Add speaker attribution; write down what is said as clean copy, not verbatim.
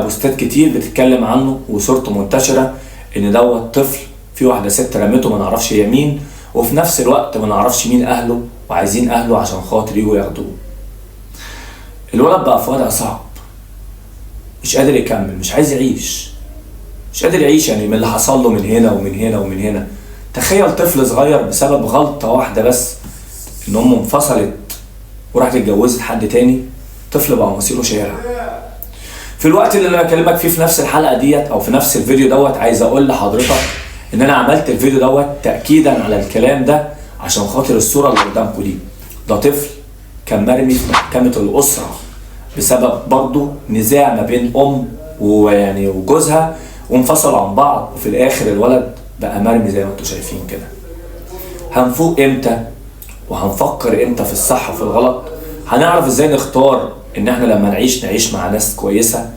Speaker 1: بوستات كتير بتتكلم عنه وصورته منتشرة، ان دوت طفل في واحدة ست رمته ما نعرفش هي مين، وفي نفس الوقت ما نعرفش مين اهله، وعايزين اهله عشان خاطر يجوا ياخدوه. الولد بقى في وضع صعب، مش قادر يكمل، مش عايز يعيش، مش قادر يعيش يعني من اللي حصل له من هنا ومن هنا ومن هنا. تخيل طفل صغير بسبب غلطة واحدة بس، ان امه انفصلت وراحت اتجوزت حد تاني، طفل بقى مصيره شارع. في الوقت اللي انا بكلمك فيه في نفس الحلقة ديت او في نفس الفيديو دوت، عايز اقول لحضرتك ان انا عملت الفيديو دوت تأكيدا على الكلام ده عشان خاطر الصورة اللي قدامكم دي. ده طفل كان مرمي في محكمة الأسرة بسبب برضه نزاع ما بين أم ويعني وجوزها، وانفصلوا عن بعض، وفي الآخر الولد بقى مرمي زي ما انتم شايفين كده. هنفوق امتى؟ وهنفكر امتى في الصح وفي الغلط؟ هنعرف ازاي نختار ان احنا لما نعيش نعيش مع ناس كويسة،